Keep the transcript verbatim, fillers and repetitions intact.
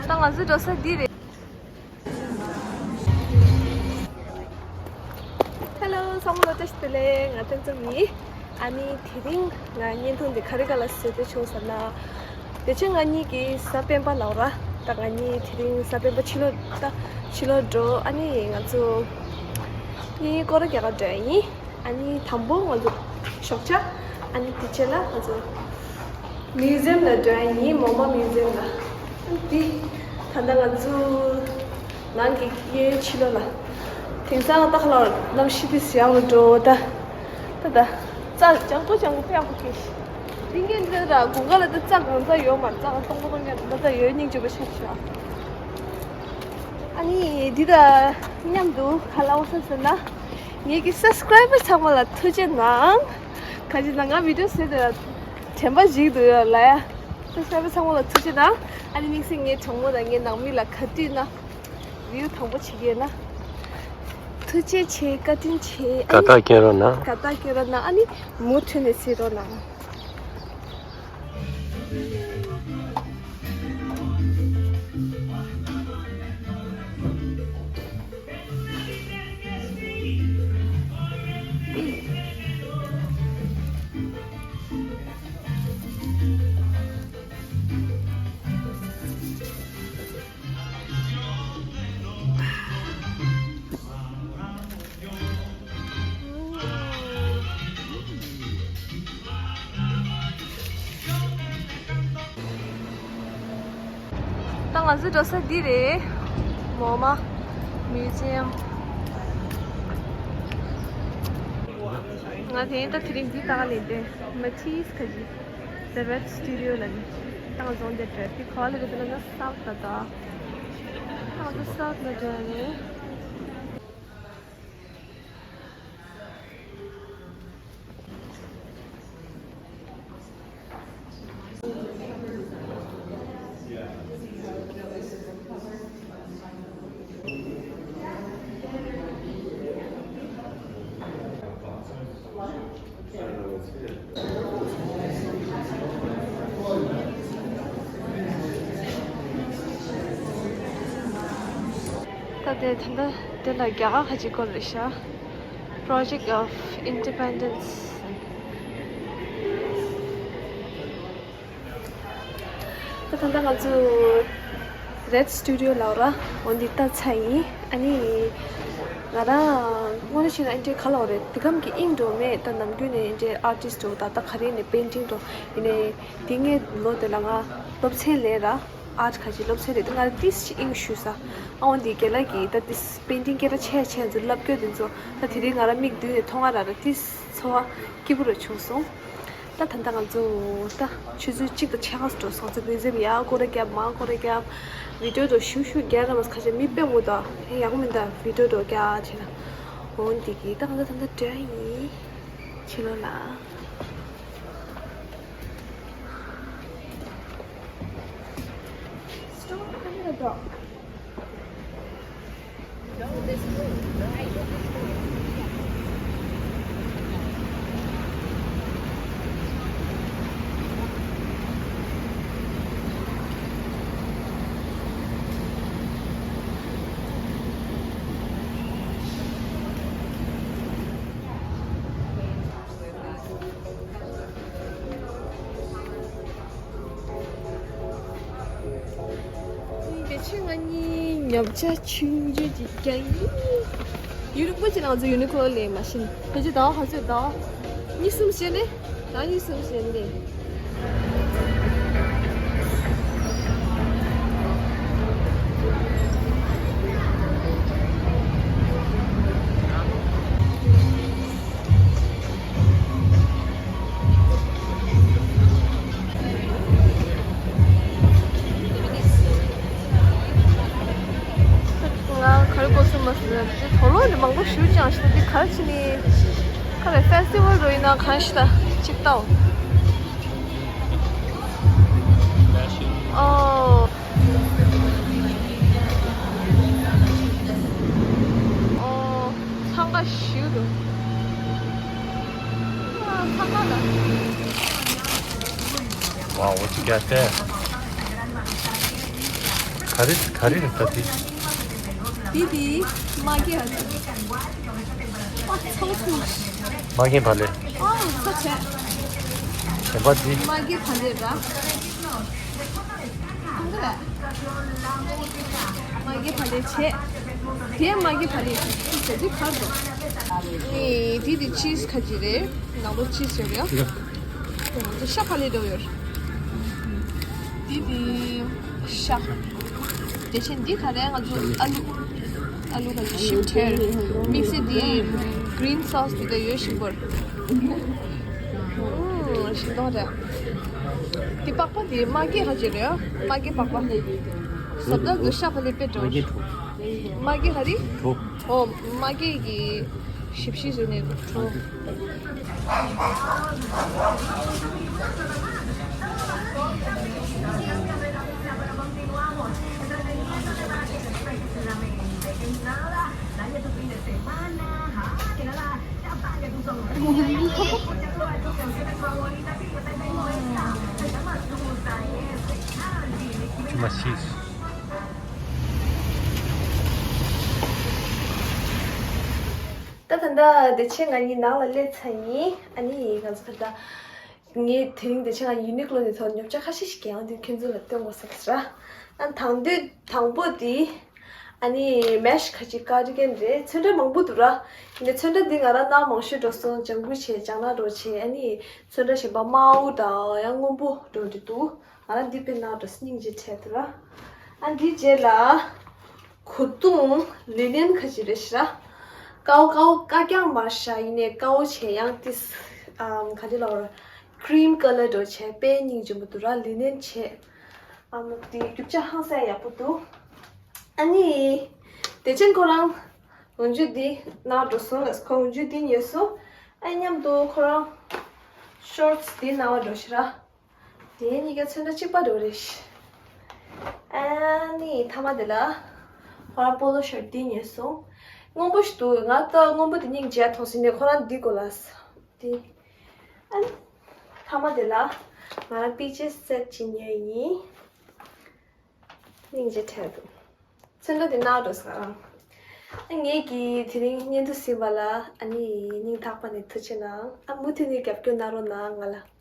ད་ང་ཚོའི་འགྲོ་ས་འདི་རེད། ཧེ་ལོ། ཚང་མ་ལ་བཀྲ་ཤིས་བདེ་ལེགས། ང་བསྟན་འཛོམས་ཡིན། ཨ་ནི་དེ་རིང་ང་བརྙན་ཐུང་འདི་ག་རེ་ག་ལ་བཟོས་བསྡད་བྱུང་ཟེར་ན། དེ་ཕྱིན་ང་གཉིས་ཀྱི་གཟའ་སྤེན་པ་ལབ་ར། ད་ང་གཉིས་དེ་རིང་གཟའ་སྤེན་པ་ཕྱི་ལོགས་ད་ཕྱི་ལོགས་འགྲོ། ཨ་ནི་ང་ཚོ་གཉིས་སྐོར་ར་རྒྱག་ག་འགྲོ་ཡ་ཡིན། ཨ་ནི་དང་པོ་ང་ཚོ་ཞོགས་ཇ། ཨ་ནི་དེ་རྗེས་ལ་ང་ཚོ་མིའུ་ཛི་ཡམ་ལ་འགྲོ་ཡ་ཡིན། མོ་མ་མིའུ་ཛི་ཡམ་ལ། འདི་ད་ལྟ་ང་ཚོ་ནང་གི་གཡས་ཕྱི་ལོགས་ལ། དེང་སང་ད་ཁ་ལོར་གནམ་གཤིས་དེ་ཡག་པོ་འགྲོ་ད། ད་ད་རྩྭ་ལྗང་ཁུ་ལྗང་ཁུ་དཔེ་ཡག་པོ་སྐྱེས་ཤག་འདི་ངས་འདི་ལ་དགུན་ཁ་ལ་ད་རྩྭ་གང་ཚ་ཡོད་མ་རེད། རྩྭ་གང་སྟོང་པ་སྟོང་རྐྱང་ད་ད་ཡོད་སྙིང་རྗེ་པོ་ཆགས་ཤག་ཨ་ནི་འདི་དང་མཉམ་དུ་ག་ལ་འོ་ས་ཟེར་ན། ངེད་ཀྱི་སབ་སི་ཀ་རའི་བར་ཚང་མ་ལ་ཐུགས་རྗེ་གནང་། ག་ཅི་ན་ང་བི་ཌི་ཡོ་བཟོས་དེ་ལ་དྲན་པ་ཞིག་འདུག་ཡོད་ལ་ཡ། སབ་སི་ཀ་རའི་བར་ཚང་མ་ལ་ཐུགས་རྗེ་གནང་། ཨ་ནི་དམིགས་བསལ་ངའི་གྲོགས་མོ་དང་ངའི་ནང་མི་ལ་ག་དུས་ན་བིའུ་དང་པོ་བྱེད་ཀྱི་ཡོད་ན། ཐུགས་རྗེ་ཆེ། བཀའ་དྲིན་ཆེ། ཨ་དགའ་ནི་རྟགས་སྐྱོན་རོགས་གནང་། དགའ་རྟགས་སྐྱོན་རོགས་གནང་། ཨ་ནི་མུ་མཐུད་ནས་གཟིགས་རོགས་གནང་། ད་ང་ཚོ་འགྲོ་ས་འདི་རེད། མོ་མ་མིའུ་ཛི་ཡམ། ང་དེ་ད་དེ་རིང་འདི་ལྟ་ག་ལེན་ཏེ། མ་ཊིས་ཁ་ཅིག The Red Studio ལ་ནི་ཏང་རྫོང་དེ་འདྲ་དེ་ག་ལ་རེད་ལ་ན་སའུ་ཐ་ད། ཏང་དེ་སའུ་ཐ་ལ་འདྲ་རེད། ད་དེ་ད་ལྟ་དེ་ལ་རྒྱ་གར་ཁ་ཅིག་སྐོར་རེད་ཤག Project of Independence། ད་ད་ལྟ་ང་ཚོ་Red Studio ལབ་ར། འོ་འདི་ལྟ་ཚར་ཡིན། ཨ་ནི་ང་རང་དངོས་གནས་བྱས་ན་འདི་ག་ལབ་རེད། དེ་གམ་གྱི་དབྱིངས་འགྲོ་མེད། ད་ནམ་རྒྱུན་ནས་འདི་ཨར་ཊིསི་འགྲོ་ད་ལྟ་ག་རེ་ནས་པེན་ཊིང་འགྲོ་ཡིན་ནའི་དེ་ངའི་ལོ་དེ་ལ་ང་སློབ་ཚན་ལེན་ར། ཨར་ཊི་ཁ་ཅིག་སློབ་ཚན་རེད། ད་ང་ཏིས་ཅིག་དབྱིངས་ཞུས་ས། ཨ་འོ་འདི་རྒན་ལགས་ཀྱིས་ད་ཏིས་པེན་ཊིང་སྐད་གྲགས་ཆེ་ཆེ་ཚོ་བསླབ་རྒྱུ་དེ་ཚོ་ད་དེ་རིང་ང་རང་མིག་མདུན་ནས་མཐོང་ང་ར་ར་ཏིས་ཚོར་བ་སྐྱིད་པོ་རུ་བྱུང་སོང་། ད་ད་ལྟ་ང་ཚོ་ད་ཆུ་ཚོད་གཅིག་དང་ཕྱེད་ཀ་འགྲོ་སོང་ཙང་དེ་ཚོ་ཡར་སྐོར་ར་བརྒྱབ། མར་སྐོར་ར་བརྒྱབ། བི་ཌི་ཡོ་དང་ཞུ་ཞུ་རྒྱག་ར་མ་ཁ་ཤས་མི་དཔེ་མོ་ད་ཡག་པོ་མི་འདུག་བི་ཌི་ཡོ་དང་རྒྱག་བྱས་ན། འོ་འདི་གི་ད་ང་ཚོ་ད་ལྟ་འགྲོ་ཡིན། ཕྱི་ལོགས་ལ། དེ་ཕྱིན་ང་གཉིས་ཉོ་ཆ་ཆུང་ཆུང་ཅིག་རྒྱག་ཡིན། ཡུན་རིང་པོ་ཅིག་ང་ཚོ་ཡུ་ནི་ཀོ་ལོ་ལས་མ་ཤེས་ནས། ཕལ་ཆེར་ཟླ་བ་ག་ཚོད་ཟླ་བ་གཉིས་གསུམ་ཞིག་རེད། ཟླ་བ་གཉིས་གསུམ་ཞིག་རེད། ང་ག་རེ་གོ་སོང་མ་ཟེར་ན། དེ་དུག་སློག་འདི་མང་པོ་ཞེ་པོ་ཅིག་ཡོད་ཤག་འདི་ག་རེ་བྱས་ནས། ག་རེ་ཕེ་སི་ཊི་ཝལ་འདྲ་ཡིན་ན། གང་ཞིག་ད་ཅིག་ལྟ། ཨོ། ཨོ། འཚང་ཁ་ཞེ་པོ་འདུག་ཨ། འཚང་ཁ་ལ། Wow, what you got there? ག་རེ་ག་རེ་རེད་ད་དེ། དེ་དེ་མ་གི་ཨ་ཚོ་ཚོ། མ་གི་བ་ལེ། ཨ་ཚོ་ཆེ། གཞན་པ་དེ། མ་གི་བ་ལེ་ར། མ་གི་བ་ལེ་ཆེ། དེ་མ་གི་བ་ལེ་ཆེ་དེ་གར་འགྲོ། ཨེ་དེ་དེ་ཆིས་ཁ་ཅིག་རེད། ནང་ལོ་ཆིས་ཡོད་རེད། དེ་ཤ་བ་ལེ་འགྲོ་ཡོད། དེ་དེ་ཤ། དེ་བཞིན་འདི་ག་རེ་ང་ཚོ་ཨ་ལུ། ཨ་ལུ་ག་ཚོད་ཞིམ་ཁྲེར། དམིགས་བསལ་འདི་green sauce འདི་ད་ཡོད་ཞིམ་པོར། ཨུམ་ཞིམ་མདོག་རེད། འདི་པགས་པ་འདི་མ་གི་ཧ་ཅི་རེད། མ་གི་པགས་པ། ཟབ་ད་དུ་ཤ་བ་ལེ་པེ་འགྲོ། མ་གི་ཧ་རི། ཨོ་མ་གི་གི་ཞིབ་ཞིབ་བཟོས་ནས་འགྲོ། མ་ཤེས། ད་ད་ལྟ་བདེ་ཆེན་ང་གཉིས་ནང་ལ་སླེབས་ཚར་ཡིན། ཨ་ནི་ང་ཚོ་ད་ལྟ་ངས་དེ་རིང་བདེ་ཆེན་ང་ཡུ་ནིག་ལོ་ནས་ཚོར་ཉོ་ཆ་ཁ་ཤས་ཤིག་གྱོན་ཡོང་དུས་ཁྱོད་ཚོ་ལ་སྟོན་དགོས་ཟེར་གི་ར། ཨ་དང་དུས་དང་པོ་དེ་ཨ་ནི་མེ་ཤི་ཁ་ཅིག་ཀར་ཌི་གན་རེད། ཚོན་ཁྲ་མང་པོ་འདུག་ར། ཡིན་ནའི་ཚོན་ཁྲ་འདི་ང་རང་ནང་མང་ཤོས་འགྲོ་སོང་། ལྗང་གུ་བྱས། ལྗང་ནག་འགྲོ་བྱས། ཨ་ནི་ཚོན་ཁྲ་གཞན་པ་དམར་པོ་དང་ཡང་སྔོན་པོ་འགྲོ་འདི་འདུག་ང་རང་འདི་དཔེ་ནང་འགྲོ་སྙིང་རྗེ་ཁྲལ་དུ་ར། ཨ་འདི་རྗེས་ལ་གོས་ཐུང་ལི་ནན་ཁ་ཅིག་རེད་ཤི་ར། ཀའོ་ཀའོ་ཀ་རྐྱང་མར་ཤ་ཡིན་ནའི་ཀའོ་བྱས། ཡང་ཏིས་ཨམ་ག་འདི་ལ་བར་ཀྲིམ་ཀ་ལར་འགྲོ་བྱས། དཔེ་སྙིང་རྗེ་མོ་འདུག་ར། ལི་ནན་བྱས། ཨམ་དེ་རྒྱུ་ཆ་ཧང་སང་ཡག་པོ་འདུག་ཨ་ནི་བདེ་ཆེན་ཁོ་རང་འོན་ཇུ་འདི་ནང་འགྲོ་སོང་ལ། ཁོ་འོན་ཇུ་འདི་ཉོས་སོང་། ཨ་མཉམ་དུ་ཁོ་རང་ཤོར་ཊི་འདི་ནང་བ་འགྲོ་ཤི་ར། དེ་གཉིས་ཀ་ཚོན་ཁྲ་གཅིག་པ་འགྲོ་རེད་ཤི། ཨ་ནི་མཐའ་མ་དེ་ལ་ཁོ་རང་པོ་ལོ་ཤར་ཊི་འདི་ཉོས་སོང་། སྔོན་པོ་ཞིག་འདུག་ང་ད་སྔོན་པོ་དེ་སྙིང་རྗེ་མཐོང་སོང་ནས་ཁོ་རང་འདི་དགོས་ལ། དེ། ཨ་ནི་མཐའ་མ་དེ་ལ་ང་རང་པི་ཅེ་སེ་ཊི་ཅིག་ཉོས་ཡིན། སྙིང་རྗེ་ཁྲལ་འདུག་ཚོན་ཁྲ་དེ་ནག་འགྲོ་སོང་། ཨ་ངེད་ཀྱིས་དེ་རིང་བརྙན་ཐུང་གཟིགས་པ་ལ་ཨ་ནི་སྙིང་ཐག་པ་ནས་ཐུགས་རྗེ་གནང་། ཨ་མུ་མཐུད་ནས་རྒྱབ་སྐྱོར་གནང་རོགས་གནང་། ང་ལ་